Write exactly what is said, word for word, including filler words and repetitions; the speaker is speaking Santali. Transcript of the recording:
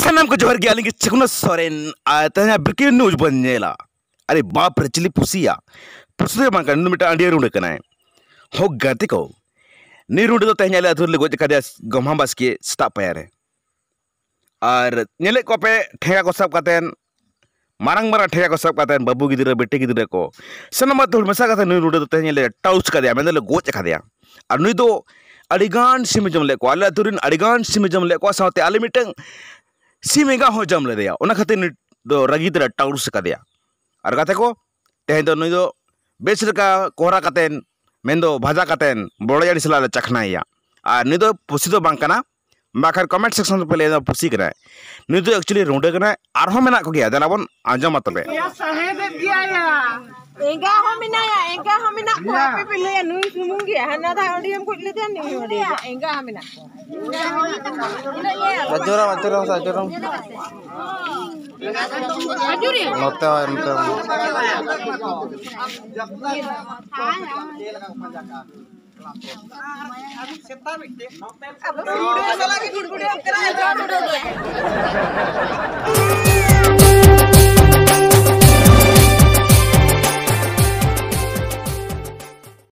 ᱥᱟᱱᱟᱢ ᱠᱚ ᱡᱚᱦᱟᱨ ᱜᱮ, ᱟᱹᱞᱤᱧ ᱜᱮ ᱪᱮᱠᱩᱱᱟ ᱥᱚᱨᱮᱱ᱾ ᱟᱨ ᱛᱮᱦᱮᱧ ᱵᱨᱮᱠᱤᱝ ᱱᱤᱭᱩᱡᱽ ᱵᱚᱱ ᱧᱮᱞᱟ᱾ ᱟᱨᱮ ᱵᱟᱯ ᱨᱮ, ᱪᱤᱞᱤ ᱯᱩᱥᱤᱭᱟ? ᱯᱩᱥᱤ ᱫᱚ ᱵᱟᱝ ᱠᱟᱱᱟ, ᱱᱩᱭ ᱫᱚ ᱢᱤᱫᱴᱟᱝ ᱟᱹᱰᱤ ᱨᱩᱸᱰᱟᱹ ᱠᱟᱱᱟᱭ᱾ ᱦᱳ ᱜᱟᱛᱮ ᱠᱚ, ᱱᱩᱭ ᱨᱩᱸᱰᱟᱹ ᱫᱚ ᱛᱮᱦᱮᱧ ᱟᱞᱮ ᱟᱹᱛᱩ ᱨᱮᱞᱮ ᱜᱚᱡ ᱟᱠᱟᱫᱮᱭᱟ ᱜᱚᱢᱦᱟ ᱵᱟᱥᱠᱮ ᱥᱮᱛᱟᱜ ᱯᱟᱭᱟᱨ ᱨᱮ᱾ ᱟᱨ ᱧᱮᱞᱮᱫ ᱠᱚᱣᱟ ᱯᱮ ᱴᱷᱮᱸᱜᱟ ᱠᱚ ᱥᱟᱵ ᱠᱟᱛᱮᱱ, ᱢᱟᱨᱟᱝ ᱢᱟᱨᱟᱝ ᱴᱷᱮᱸᱜᱟ ᱠᱚ ᱥᱟᱵ ᱠᱟᱛᱮᱱ, ᱵᱟᱹᱵᱩ ᱜᱤᱫᱽᱨᱟᱹ ᱵᱤᱴᱤ ᱜᱤᱫᱽᱨᱟᱹ ᱠᱚ ᱥᱟᱱᱟᱢ ᱟᱹᱛᱩ ᱦᱚᱲ ᱢᱮᱥᱟ ᱠᱟᱛᱮ ᱱᱩᱭ ᱨᱩᱸᱰᱟᱹ ᱫᱚ ᱛᱮᱦᱮᱧ ᱞᱮ ᱴᱟᱣᱩᱥ ᱠᱟᱫᱮᱭᱟ, ᱢᱮᱱᱫᱚ ᱞᱮ ᱜᱚᱡ ᱟᱠᱟᱫᱮᱭᱟ᱾ ᱟᱨ ᱱᱩᱭ ᱫᱚ ᱟᱹᱰᱤ ᱜᱟᱱ ᱥᱤᱢᱮ ᱡᱚᱢ ᱞᱮᱫ ᱠᱚᱣᱟ, ᱟᱞᱮ ᱟᱹᱛᱩ ᱨᱮᱱ ᱟᱹᱰᱤ ᱜᱟᱱ ᱥᱤᱢᱮ ᱡᱚᱢ ᱞᱮᱫ ᱠᱚᱣᱟ, ᱥᱟᱶᱛᱮ ᱟᱞᱮ ᱢᱤᱫᱴᱟᱝ ᱥᱤᱢ ᱮᱸᱜᱟ ᱦᱚᱸ ᱡᱚᱢ ᱞᱮᱫᱮᱭᱟ᱾ ᱚᱱᱟ ᱠᱷᱟᱹᱛᱤᱨ ᱱᱩᱭ ᱫᱚ ᱨᱟᱹᱜᱤ ᱛᱮᱞᱮ ᱴᱟᱣᱩᱥ ᱠᱟᱫᱮᱭᱟ᱾ ᱟᱨ ᱜᱟᱛᱮ ᱠᱚ, ᱛᱮᱦᱮᱧ ᱫᱚ ᱱᱩᱭ ᱫᱚ ᱵᱮᱥ ᱞᱮᱠᱟ ᱠᱚᱦᱨᱟ ᱠᱟᱛᱮᱱ, ᱢᱮᱱᱫᱚ ᱵᱷᱟᱡᱟ ᱠᱟᱛᱮᱱ, ᱵᱚᱲᱚᱡ ᱟᱹᱲᱤᱥ ᱥᱟᱞᱟᱜ ᱞᱮ ᱪᱟᱠᱷᱱᱟᱭᱮᱭᱟ᱾ ᱟᱨ ᱱᱩᱭ ᱫᱚ ᱯᱩᱥᱤ ᱫᱚ ᱵᱟᱝ ᱠᱟᱱᱟ, ᱵᱟᱠᱷᱟᱱ ᱠᱚᱢᱮᱱᱴ ᱥᱮᱠᱥᱚᱱ ᱨᱮᱯᱮ ᱞᱟᱹᱭ ᱫᱟ ᱯᱩᱥᱤ ᱠᱟᱱᱟᱭ᱾ ᱱᱩᱭ ᱫᱚ ᱮᱠᱪᱩᱭᱮᱞᱤ ᱨᱩᱸᱰᱟᱹ ᱠᱟᱱᱟᱭ᱾ ᱟᱨᱦᱚᱸ ᱢᱮᱱᱟᱜ ᱠᱚᱜᱮᱭᱟ, ᱫᱮᱞᱟ ᱵᱚᱱ ᱟᱸᱡᱚᱢᱟ ᱛᱚᱵᱮ᱾ ᱭᱟ ᱥᱟᱦᱮᱫ ᱮᱫ ᱜᱮᱭᱟ ᱭᱟ᱾ ᱮᱸᱜᱟ ᱦᱚᱸ ᱢᱮᱱᱟᱭᱟ, ᱮᱸᱜᱟ ᱦᱚᱸ ᱢᱮᱱᱟᱜ ᱠᱚᱣᱟ᱾ ᱟᱯᱮ ᱯᱮ ᱞᱟᱹᱭᱟ ᱱᱩᱭ ᱥᱩᱢᱩᱝ ᱜᱮ, ᱦᱟᱱᱟ ᱫᱷᱟᱣ ᱟᱹᱰᱤ ᱮᱢ ᱜᱚᱡ ᱞᱮᱫᱮᱭᱟ, ᱱᱩᱭ ᱦᱚᱸ ᱟᱹᱰᱤ ᱮᱸᱜᱟ ᱦᱚᱸ ᱢᱮᱱᱟᱜ ᱠᱚᱣᱟ᱾ ᱟᱡᱚᱨᱟᱢ, ᱟᱡᱚᱨᱟᱢ, ᱟᱡᱚᱨᱟᱢ᱾ ᱱᱚᱛᱮ ᱦᱚᱸ, ᱱᱚᱛᱮ ᱦᱚᱸ᱾